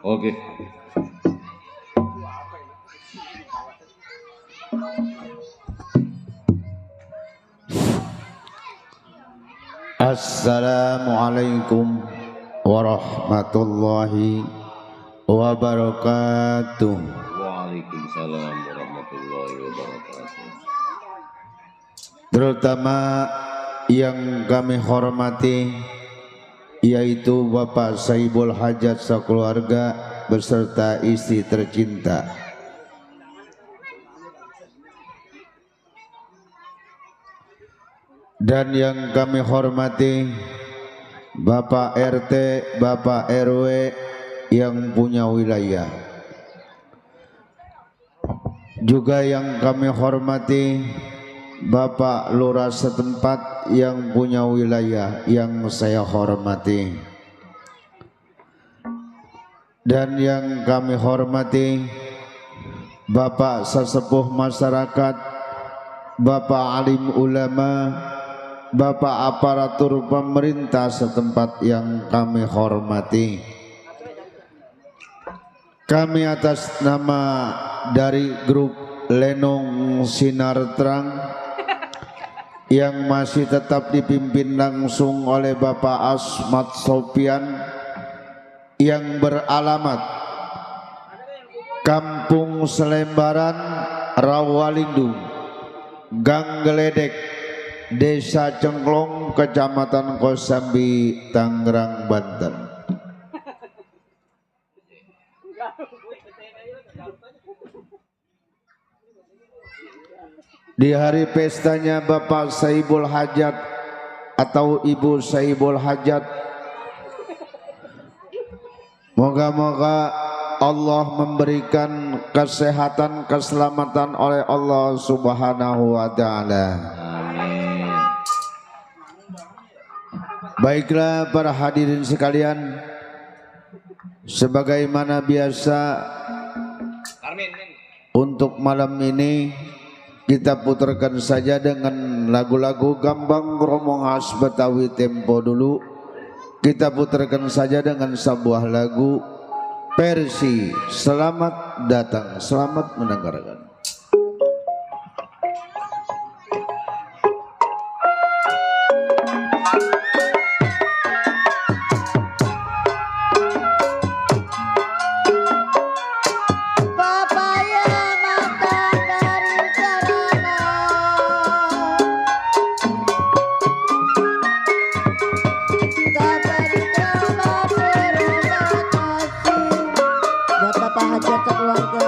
Oke. Assalamualaikum warahmatullahi wabarakatuh. Waalaikumsalam warahmatullahi wabarakatuh. Terutama yang kami hormati yaitu Bapak Saibul Hajat sekeluarga beserta istri tercinta. Dan yang kami hormati Bapak RT, Bapak RW yang punya wilayah. Juga yang kami hormati Bapak Lurah setempat yang punya wilayah yang saya hormati. Dan yang kami hormati Bapak sesepuh masyarakat, Bapak alim ulama, Bapak aparatur pemerintah setempat yang kami hormati. Kami atas nama dari grup Lenong Sinar Terang yang masih tetap dipimpin langsung oleh Bapak Asmat Sofian yang beralamat Kampung Selembaran, Rawalindung, Gang Geledek, Desa Cengklong, Kecamatan Kosambi, Tangerang, Banten. Di hari pestanya Bapak Saibul Hajat atau Ibu Saibul Hajat, moga-moga Allah memberikan kesehatan, keselamatan oleh Allah Subhanahu wa Ta'ala. Amin. Baiklah para hadirin sekalian, sebagaimana biasa untuk malam ini kita putarkan saja dengan lagu-lagu Gambang Romong khas Betawi tempo dulu. Kita putarkan saja dengan sebuah lagu versi Selamat Datang. Selamat mendengarkan. Bapak Hajat keluarga.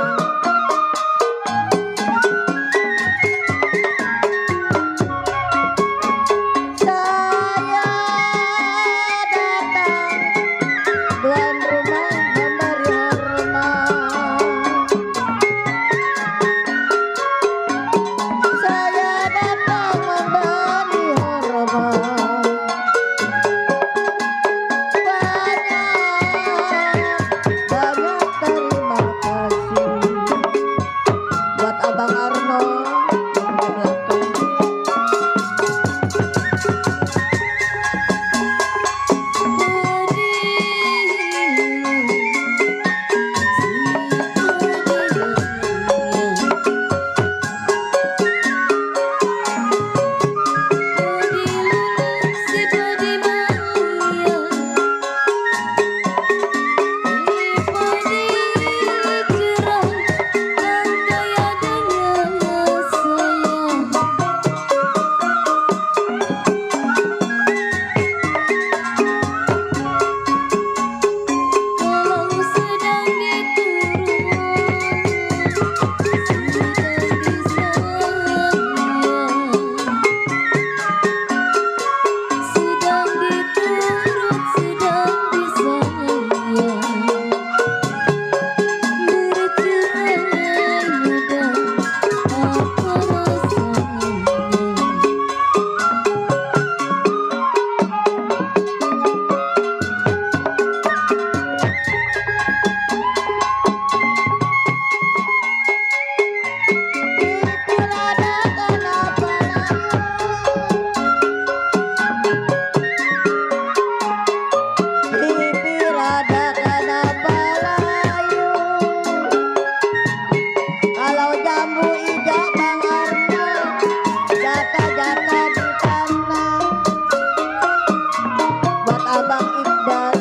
buat Abang Iqbal.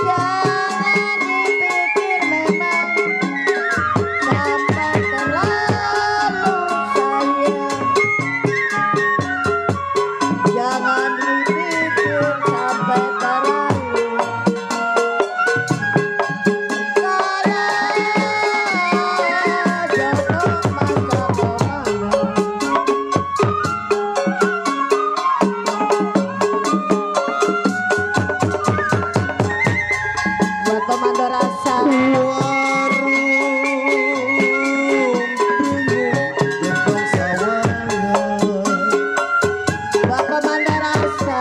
Jangan dipikir memang sampai terlalu sayang. Jangan dipikir sampai terlalu. Kalau jodoh masa kemana? Buat komando rasa. Buat komando rasa. Ini komando rasa.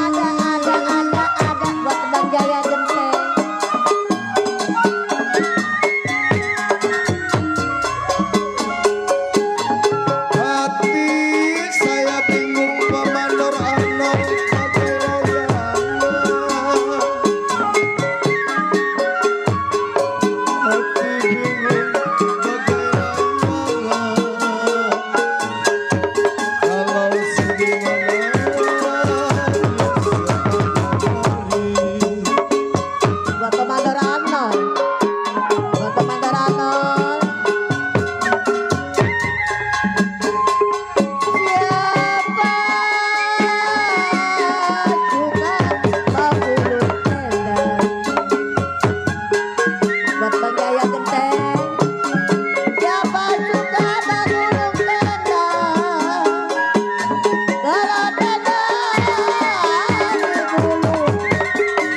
Ada buat Bang Jaya Genteng. Buat komando Rano. Buat komando Rano. Siapa suka membulu tenda? Buat Bang Jaya Genteng. Siapa suka membulu tenda? Kalau tenda dibulu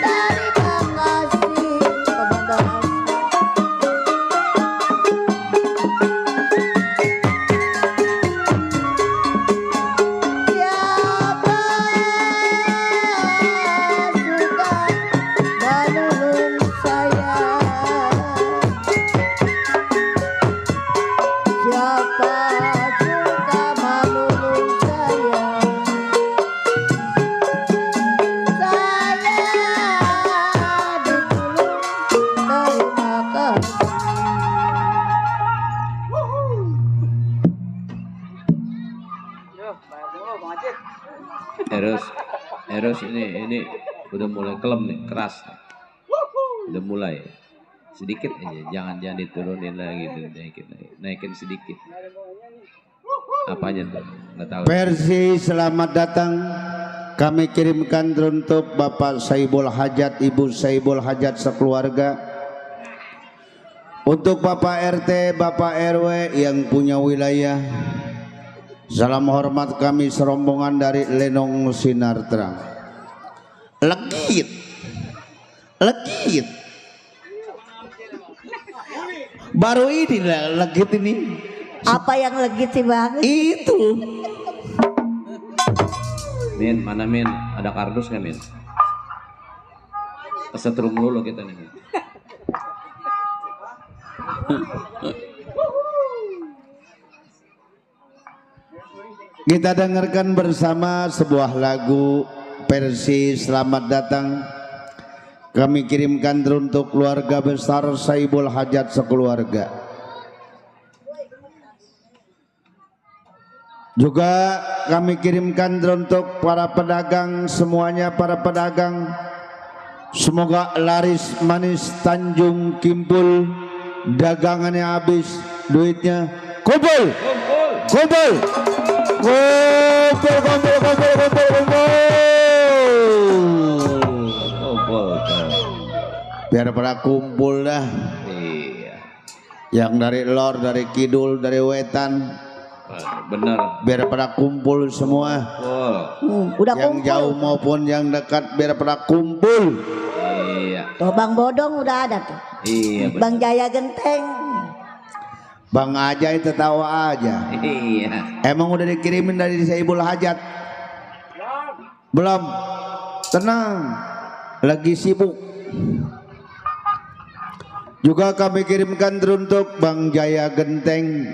dari Bekasi. Komando Rasa. Siapa suka melulung saya? Siapa suka melulung saya? Saya ditulung terima kasih. Eros ini udah mulai kelem nih, keras. Udah mulai. Sedikit aja, jangan diturunin lagi, naikin sedikit. Apanya tuh? Nggak tahu. Versi selamat datang kami kirimkan untuk Bapak Saibul Hajat, Ibu Saibul Hajat sekeluarga. Untuk Bapak RT, Bapak RW yang punya wilayah. Salam hormat kami serombongan dari Lenong Sinar Terang. Legit. Baru ini lah legit ini. Apa yang legit sih Bang? Itu. Min, mana Min? Ada kardus nggak Min? Kesetrum dulu kita nih. Min. Kita dengarkan bersama sebuah lagu versi Selamat Datang. Kami kirimkan untuk keluarga besar Saibul Hajat sekeluarga. Juga kami kirimkan untuk para pedagang semuanya, para pedagang. Semoga laris manis Tanjung Kimpul, dagangannya habis, duitnya kumpul. Biar pada kumpul dah. Iya. Yang dari lor, dari kidul, dari wetan. Benar. Biar pada kumpul semua. Udah Yang kumpul. jauh maupun yang dekat biar pada kumpul. Iya. Tuh Bang Bodong udah ada tuh. Iya. Benar. Bang Jaya Genteng. Bang Ajay tertawa aja. Iya. Emang udah dikirimin dari Saibul Hajat? Belum. Tenang. Lagi sibuk. Juga kami kirimkan untuk Bang Jaya Genteng,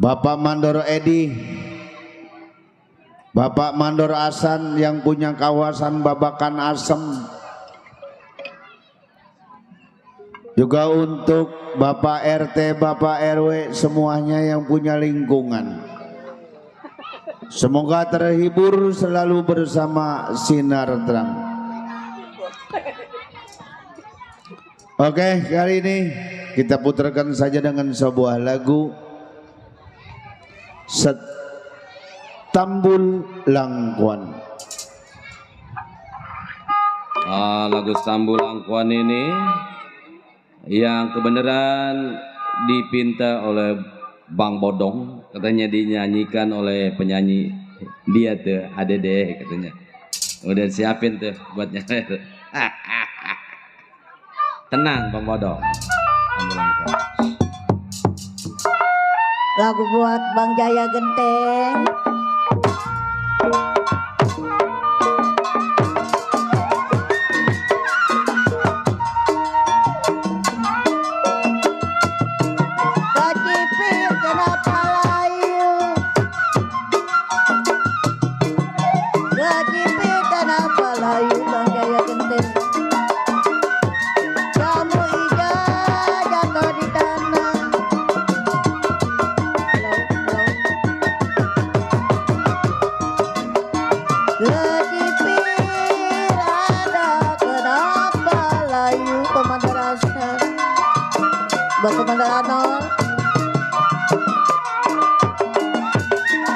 Bapak Mandoro Edi, Bapak Mandor Hasan yang punya kawasan Babakan Asem. Juga untuk Bapak RT, Bapak RW semuanya yang punya lingkungan. Semoga terhibur selalu bersama sinar terang. Oke, kali ini kita putarkan saja dengan sebuah lagu Tambul Langkuan. Lagu Tambul Langkuan ini yang kebenaran dipinta oleh Bang Bodong, katanya dinyanyikan oleh penyanyi dia tuh Adede katanya. Udah siapin tuh buat nyanyi. Tenang Bang Bodong. Tambul Langkuan. Lagu buat Bang Jaya Genteng. Kacipir kenapa layu, kacipir kenapa layu Bang Jaya Genteng. Kamu hijau jatuh di tanah. Kacipir ada kenapa layu pemandarasan. Buat pemandaran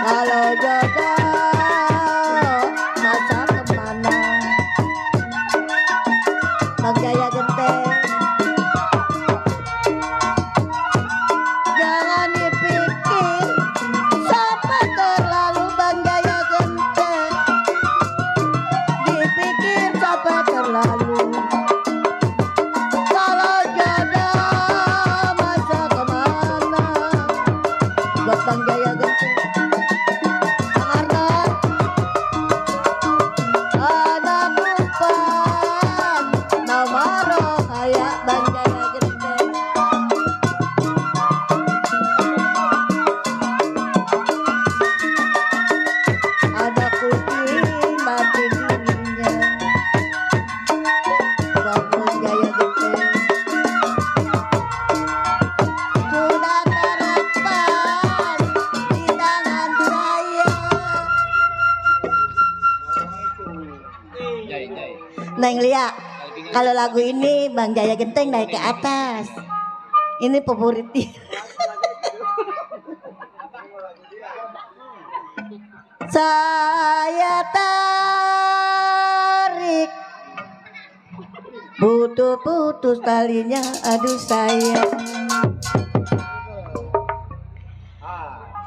kalau jodoh masa kemana Bang Jaya Genteng. Jangan dipikir sampai terlalu Bang Jaya Genteng. Dipikir sampai terlalu. Kalau jodoh masa kemana buat Bang Jaya Genteng. Bang Arnold anak bukan nama rohaya Bang Jaya Genteng. Ada kucing mati dirinya Bang Jaya Genteng. Sudah terlepas di tangan saya. Neng Lia, kalau lagu ini Bang Jaya Genteng naik ke atas. Ini favorit dia. Saya tarik putus talinya, aduh sayang.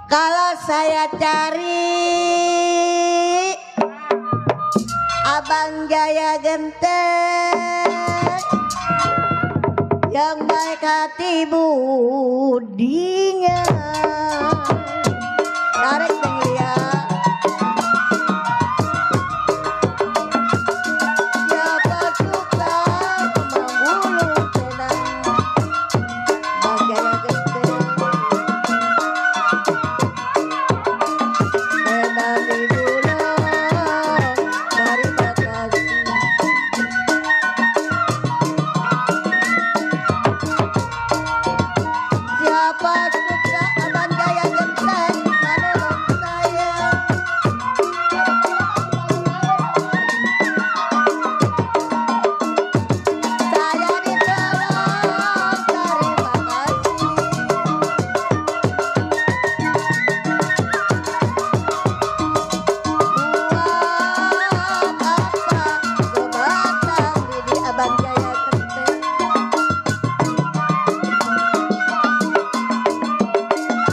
Kalau saya cari Abang Jaya Genteng yang baik hati budinya. Tarik Neng Lia. Siapa suka menggulung tenang Bang Jaya Genteng. Dari bulan dari Bekasi. Siapa suka Abang Jaya Genteng menolong saya. Saya ditolong, terima kasih. Buat apa sebatang lidi Abang Jaya Genteng.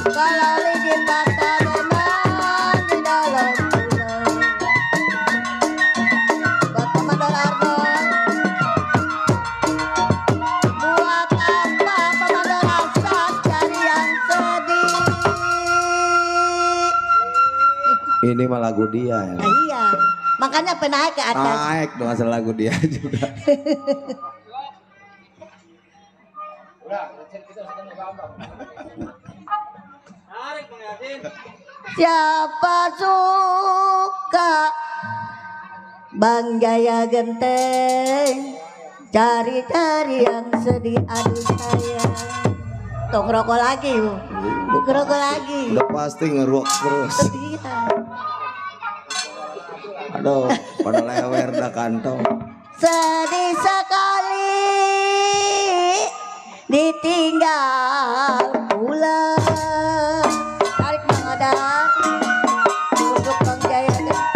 Kalau lidi patah memang di dalam bulan. Buat Komandan Arnold. Buat apa Komandan Hasan cari yang sedih. Ini mah lagu dia ya. Nah, iya, makanya naik ke atas. Naik dong asal lagu dia juga. Siapa suka Kak Bang Jaya Genteng, cari-cari yang sedih, aduh sayang. Tuh ngerokok lagi, Bu. Ngerokok lagi. Udah pasti ngerok terus. Iya. Aduh, pada lewer dah kantong. Sedih sekali ditinggal pulang. Tarik Bang Adar untuk Bang Jaya Genteng.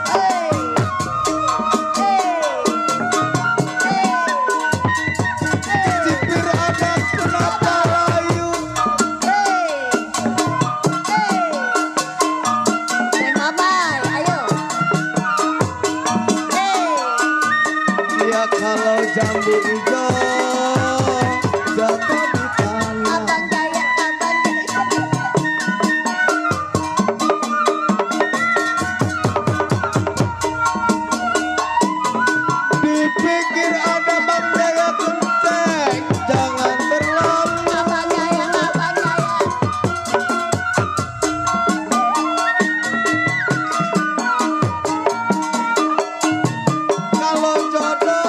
Hey, hey, hey, hey, Cipir anak kenapa layu? hey, hey. Neng Mamai, ayo. Hey. Ya kalau jambu hijau jatuh di tanah. Abang Jaya, Abang Jaya. Dipikir ada Bang Jaya Genteng, jangan berlama. Abang Jaya, Abang Jaya. Kalau jodoh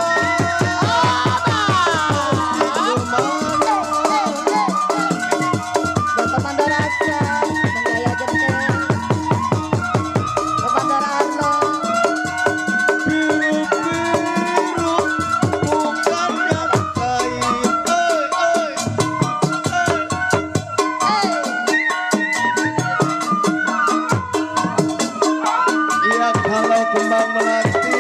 Bapak Mandorasa, Bang Jaya Genteng. Bapak Mandor Arno. biru-biru bukan yang lain. Ya kalau kembang melati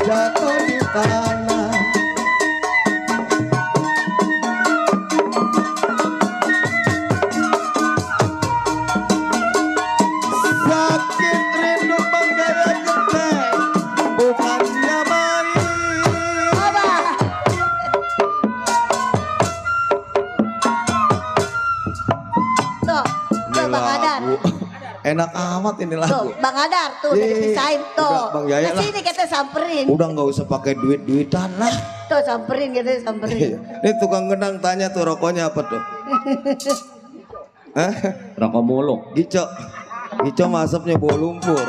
jatuh di tanah. Sakit rindu Bang Jaya Genteng bukannya main. Abah. Tuh, tuh Bang Adar. Enak amat ini Tuh, lagu. Bang Adar tuh udah Ih, dipisahin tuh. udah, Bang Jaya lah. Sini kita samperin. Udah nggak usah pakai duit-duitan lah. Tuh samperin kita samperin. Ini tukang gendang tanya tuh rokoknya apa tuh? Hah? Rokok muluk. Gico. Gico masapnya bawa lumpur.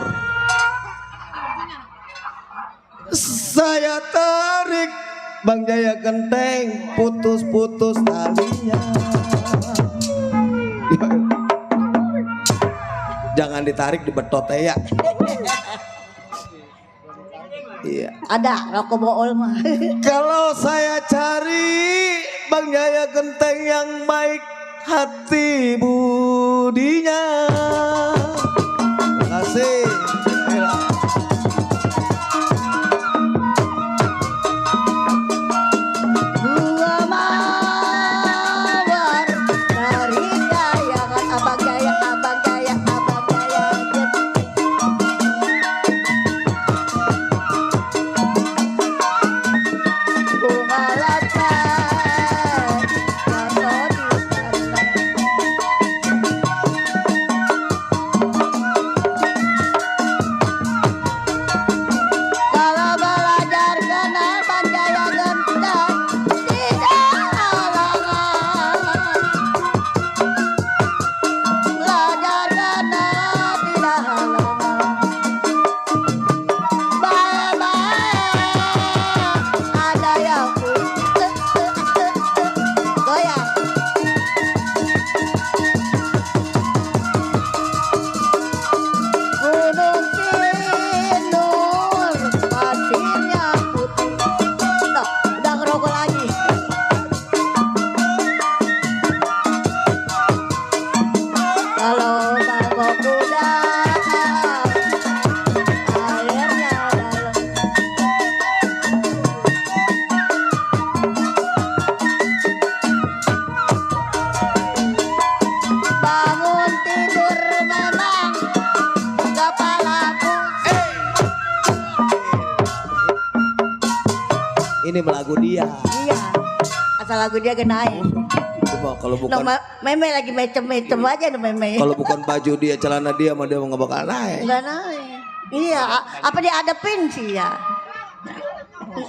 Saya tarik Bang Jaya Genteng, putus-putus talinya. Jangan ditarik dibetot ya. Iya. Ada rokok bool mah. Kalau saya cari Bang Jaya Genteng yang baik hati budinya. Terima kasih. Ayolah. Bunga mawar dari kayangan Abang Jaya, Abang Jaya, Abang Jaya Genteng. Bunga lapar jatuh di tanah. Kalau belajar kena Bang Jaya Genteng tidak halangan. Belajar kena tidak halangan. Baik-baik ada yang goyang. Gunung Sindur pasirnya putih. Tuh, udah ngerokok lagi. Kalau bangkok kuda airnya dalam. Bangun tidur memang kepala pusing. Ini melagu dia. Iya, asal lagu dia genain. Coba kalau No, bukan meme lagi mecem-mecem aja no meme. kalau bukan baju dia, celana dia, mah dia nggak bakal naik. Enggak naik. Iya, apa dia adepin sih ya?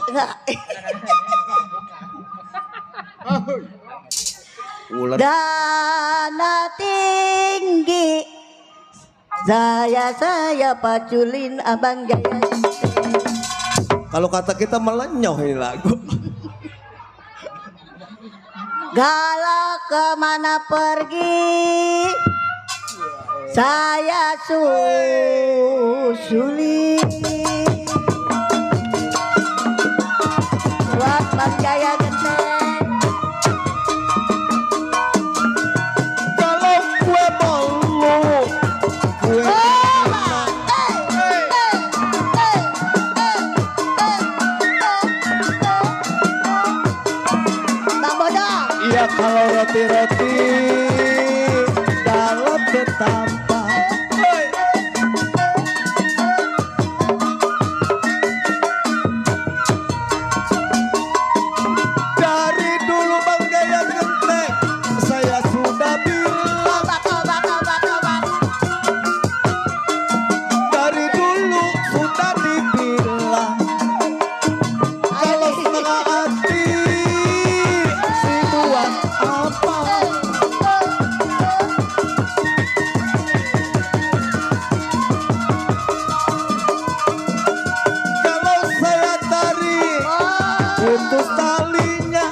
Enggak. Ular Dana tinggi Saya paculin Abang Jaya. Kalau kata kita melenyoh ini lagu. Galau kemana pergi, saya susuli. Buat Bang Jaya Genteng. Kalau gue malu, gue Bang Bodong. iya kalau roti-roti dalam bertampah. Dari dulu Bang Jaya Genteng saya sudah bilang, dari dulu sudah dibilang, kalau setengah hati si buat apa? Kalau saya tarik putus talinya,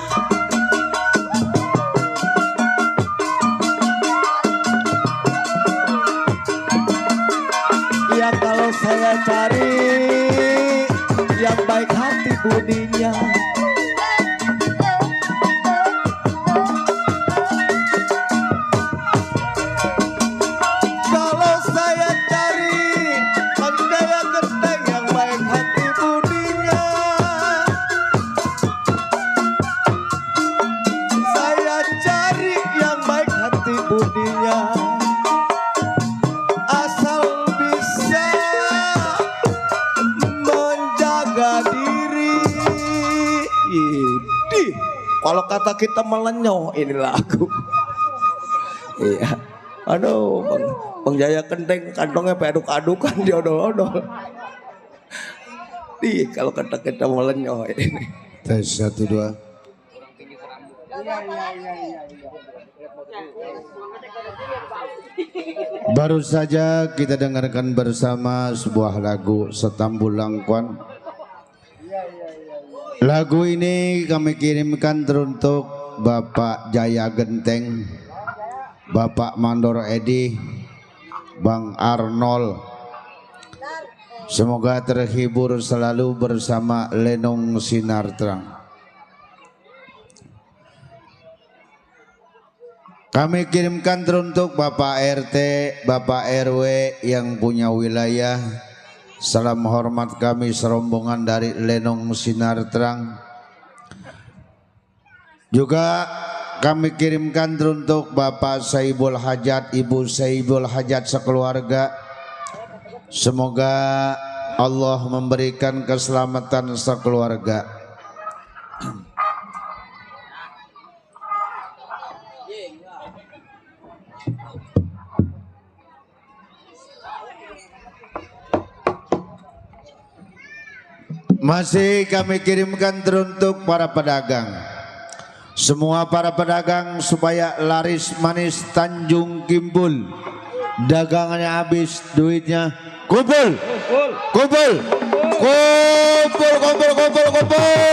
ya kalau saya cari yang baik hati budinya. Kalau saya cari Bang Jaya Genteng yang baik hati budinya, saya cari yang baik hati budinya, asal bisa menjaga diri. Idih, kalau kata kita melenyoh ini lagu. Iya. Aduh, Bang Jaya Genteng kantongnya peduk-adukan di odol-odol. Ih, kalau kata kita melenyoh ini. Tes 1 2. Baru saja kita dengarkan bersama sebuah lagu Setambul Langkuan. Lagu ini kami kirimkan teruntuk Bapak Jaya Genteng, Bapak Mandor Edi, Bang Arnold. Semoga terhibur selalu bersama Lenong Sinar Terang. Kami kirimkan teruntuk Bapak RT, Bapak RW yang punya wilayah. Salam hormat kami serombongan dari Lenong Sinar Terang. Juga kami kirimkan teruntuk Bapak Saibul Hajat, Ibu Saibul Hajat sekeluarga. Semoga Allah memberikan keselamatan sekeluarga. Masih kami kirimkan teruntuk para pedagang. Semua para pedagang supaya laris manis Tanjung Kimpul. Dagangannya habis, duitnya kumpul. Kumpul. Kumpul, kumpul, kumpul, kumpul.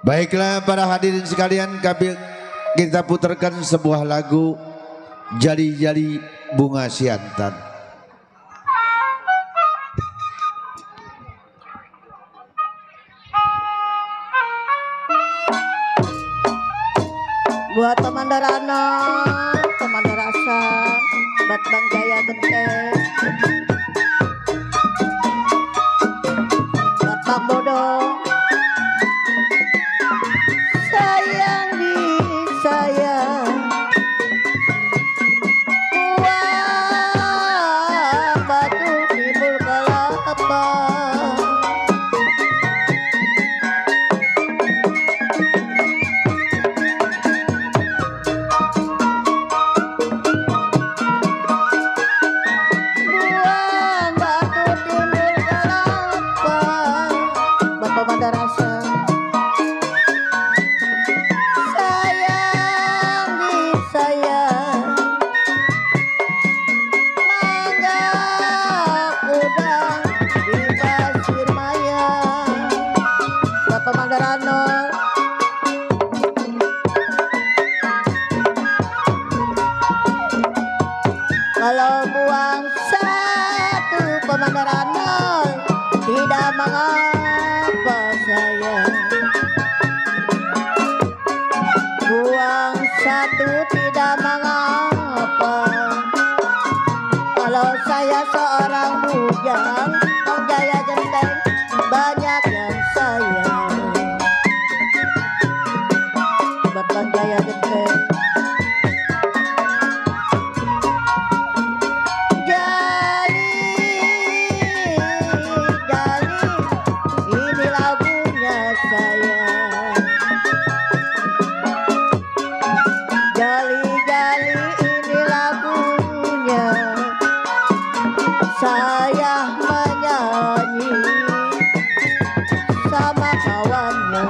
Baiklah para hadirin sekalian, kita putarkan sebuah lagu Jali-Jali Bunga Siantan. Buat Komandar Anak, Komandar Hasan, buat Bang Jaya Genteng, buat Bang Bodong. Sayang disayang, uang batu timbul kelapa. Buat mengapa saya buang satu tidak mengapa. Kalau saya seorang bujang Bang Jaya Genteng banyak yang sayang buat Bang Jaya Genteng. Ini lagunya saya. Jali-jali ini lagunya. Saya menyanyi sama kawannya.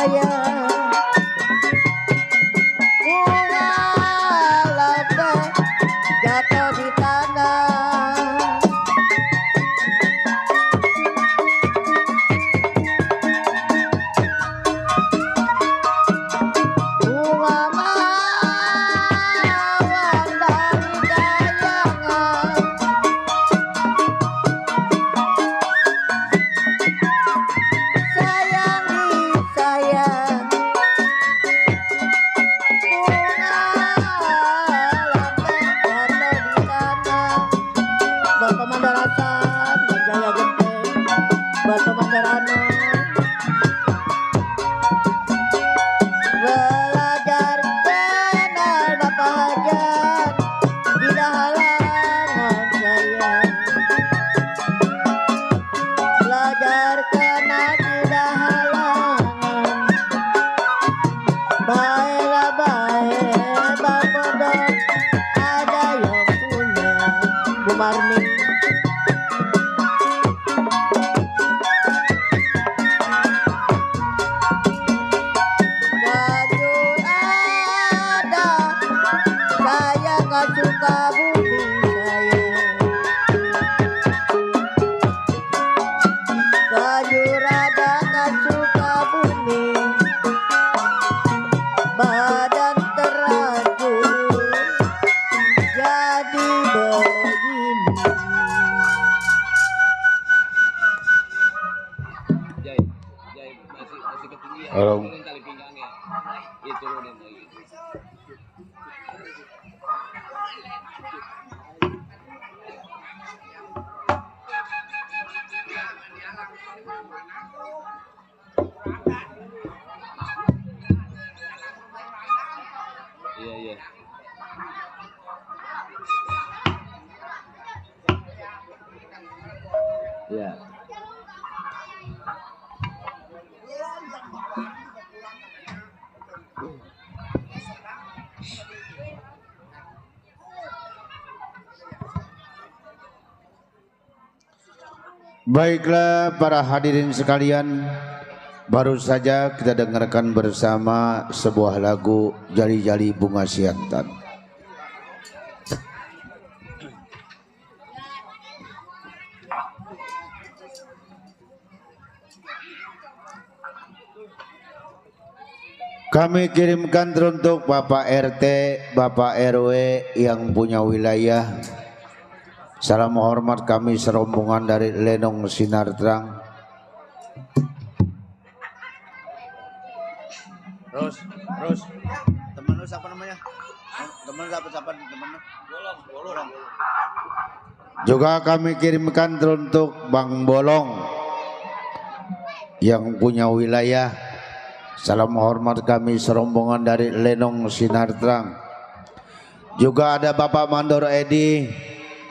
sayang. Bunga lembe jatuh di tanah. Bunga mawar dari kayangan. Sayang disayang. Bunga lembe jatuh di tanah. Bapak Mandarasan, Jaya Genteng, Bapak Mandarano. Belajar kenal Bapak Hajar, tidak halangan sayang. Belajar kenal tidak halangan. Baiklah baik Bang Pondok, ada yang punya Bu Marni. Gajul ada, saya gak suka bumi saya. Gajul ada gak suka bumi, badan terajul jadi begini. Jai, masih ketinggian. Halo. Turunin tali pinggangnya. Iya, turunin lagi. Iya, iya. Iya. Baiklah para hadirin sekalian, baru saja kita dengarkan bersama sebuah lagu Jali-Jali Bunga Siantan. Kami kirimkan teruntuk Bapak RT, Bapak RW yang punya wilayah. Salam hormat kami serombongan dari Lenong Sinar Terang. Terus, temen lu siapa namanya? Temen lu siapa temen lu? Bolong. Juga kami kirimkan teruntuk Bang Bolong yang punya wilayah. Salam hormat kami serombongan dari Lenong Sinar Terang. Juga ada Bapak Mandor Edi,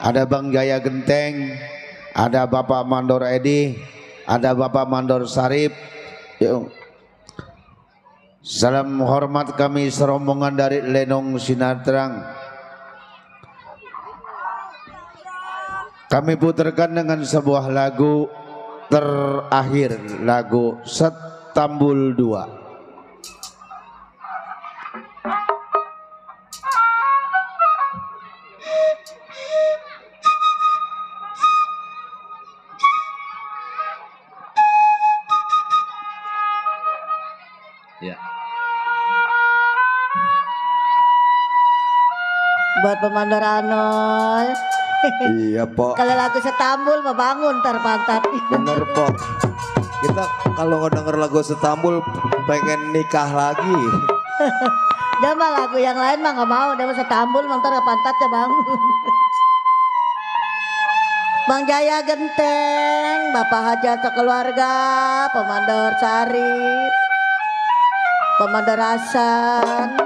ada Bang Jaya Genteng, ada Bapak Mandor Edi, ada Bapak Mandor Sarip. Yuk. Salam hormat kami serombongan dari Lenong Sinar Terang. Kami putarkan dengan sebuah lagu terakhir, lagu Setambul 2. Ya. Buat Pemandor Anol. Iya Pok, Kalau lagu Setambul mau bangun ntar pantat. bener Pok. Kita kalau ngedenger lagu Setambul pengen nikah lagi. Dia mah lagu yang lain mah gak mau. Dia mah Setambul mah ntar pantatnya bangun. Bang Jaya Genteng, Bapak Hajat sekeluarga, Pemandor Sarip, Pemandor Hasan.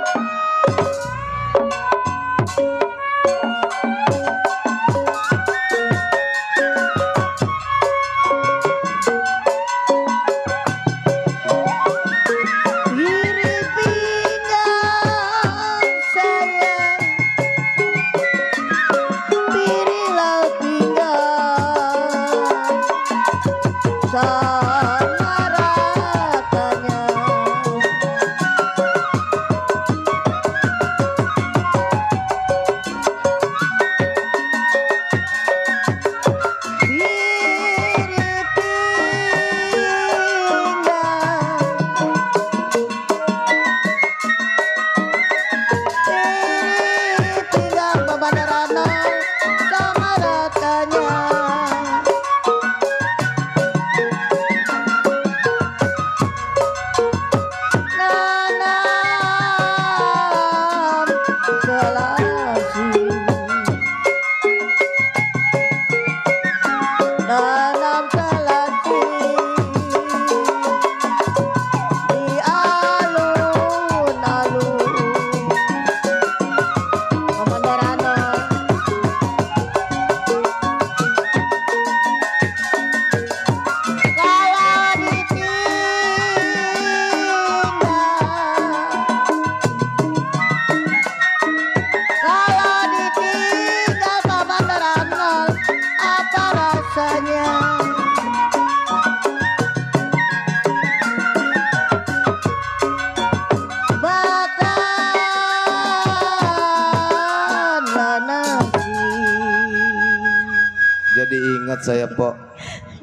ingat saya Pok.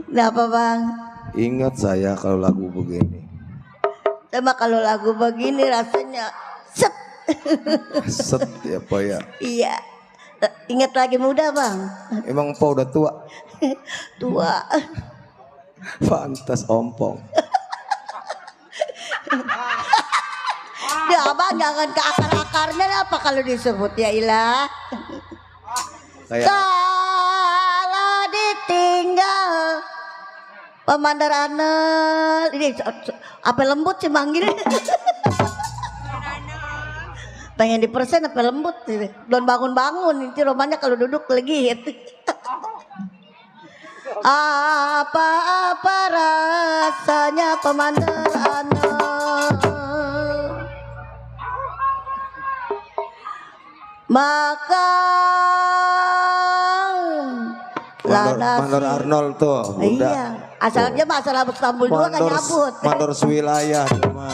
Kenapa bang? Ingat saya kalau lagu begini. Coba kalau lagu begini rasanya set. Set ya Pok ya. Iya. Ingat lagi muda bang. Emang Pok udah tua? Tua. Pantas ompong. Ya abang jangan ke akar-akarnya apa kalau disebut ya ilah. Kayak Salah ditinggal pemandarane. Ini apa lembut sih manggil. Pengen dipersen apa lembut sih. Belum bangun-bangun itu romanya kalau duduk legit. Apa-apa rasanya pemandarane. Maka Mandor Arnold tuh. Iya, asalnya masalah Istanbul juga kan nyabut. Mandor sewilayah cuma.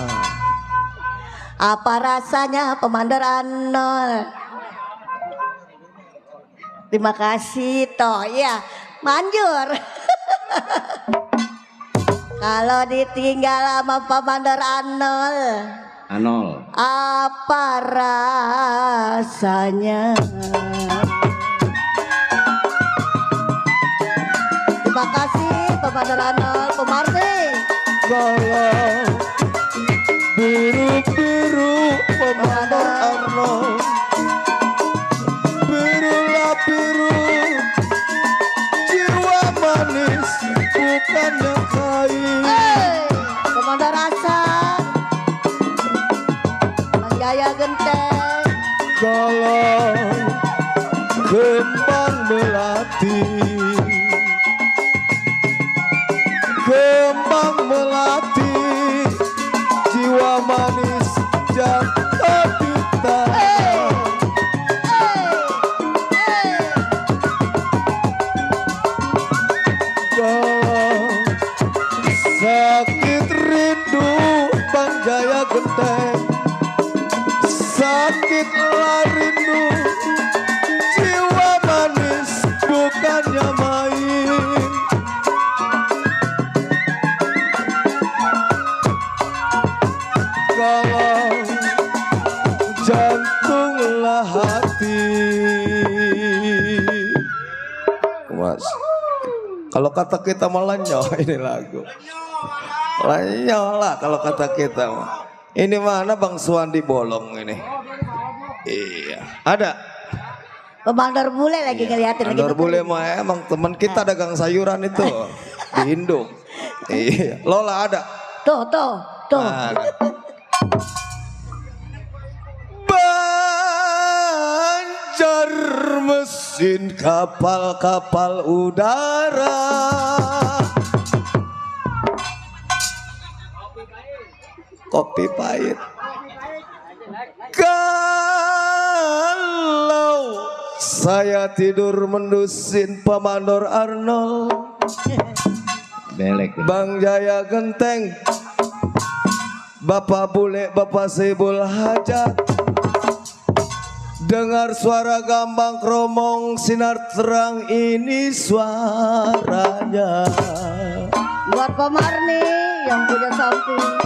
Apa rasanya Pemandor Arnold? Terima kasih toh ya, manjur. Kalau ditinggal sama Pemandor Arnold. Anol. Apa rasanya? Terima kasih Bapak Arnold Pemarti. Kalau biru-biru Pemandor Arnold, birulah biru, jiwa manis bukannya kain. Pemandor Rasa. Jaya Genteng. Kalau kembang melati, kembang melati, jiwa manis jatuh di tanah. Kalau sakit rindu Bang Jaya Genteng, sakitlah rindu, jiwa manis bukannya main. Kalau jantunglah hati. Mas, kalau kata kita melenyoh ini lagu. Lenyoh lah kalau kata kita mah. Ini mana Bang Suwandi bolong ini? Iya, ada. Pemandor bule lagi ngeliatin lagi. Pemandor bule mah emang teman kita dagang sayuran itu di Indo. Iya, Lola ada. Tuh. Ada. Banjar mesin kapal-kapal udara, kopi pahit. Kalau saya tidur mendusin Pemandor Arnold, Belek. Bang Jaya Genteng, Bapak Bule, Bapak Sebul Hajat, dengar suara gambang kromong sinar terang ini suaranya. Buat Pemarni yang punya samping.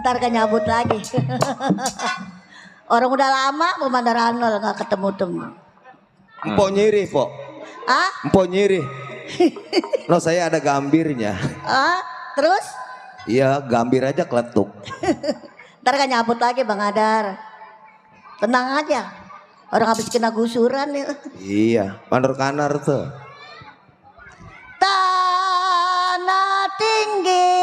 ntar kan nyabut lagi. Orang udah lama Pemandar Arnold nggak ketemu. Empok nyiri, Pok. Ah? Empok nyiri. No, saya ada gambirnya. Ah? Terus? Iya, gambir aja keletuk. Ntar kan nyabut lagi Bang Adar. Tenang aja. Orang habis kena gusuran ya. Iya, Mandor Kanar tuh. Tanah tinggi,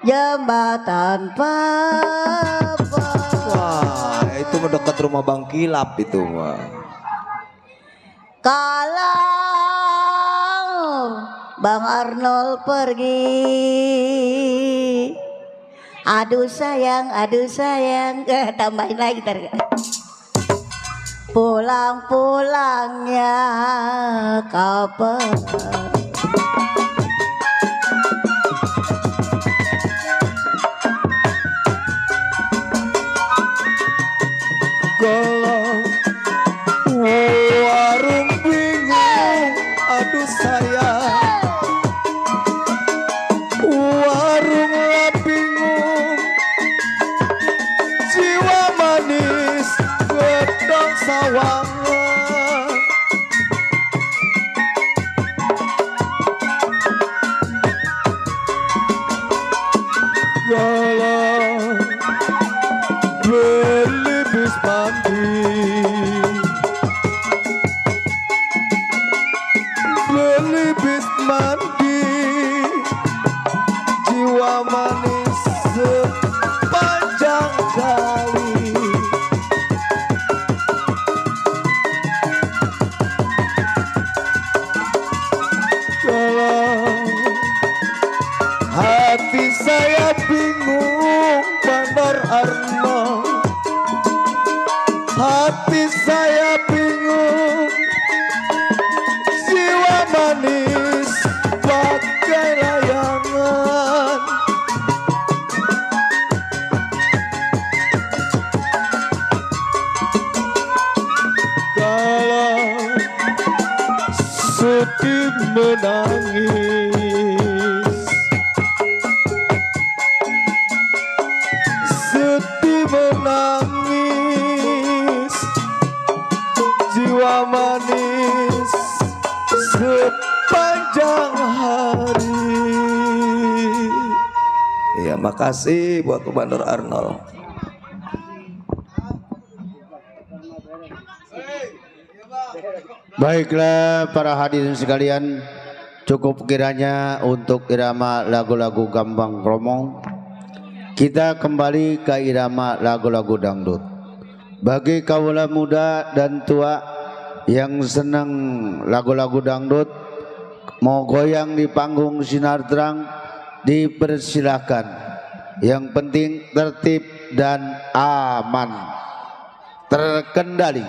jembatan papa. Wah, itu mendekat rumah Bang Kilap itu mah. Kalau Bang Arnold pergi, aduh sayang, tambahin lagi ntar. Pulang-pulangnya kapan? Kalau warung bingung, aduh sayang. Warung bingung, jiwa manis gedang sawangan. Kalau beli bis mandi, beli bis mandi, jiwa manis sepanjang kali. Kalau hati saya bingung, Bandar Arnold. Hati saya bingung, jiwa manis bagai layangan. Kalau sedih menangis, sedih menangis, jiwa manis sepanjang hari. Ya, makasih buat Bandar Arnold. Baiklah para hadirin sekalian, cukup kiranya untuk irama lagu-lagu Gambang Kromong. Kita kembali ke irama lagu-lagu dangdut. Bagi kaula muda dan tua yang senang lagu-lagu dangdut, mau goyang di panggung Sinar Terang, dipersilahkan. Yang penting tertib dan aman, terkendali.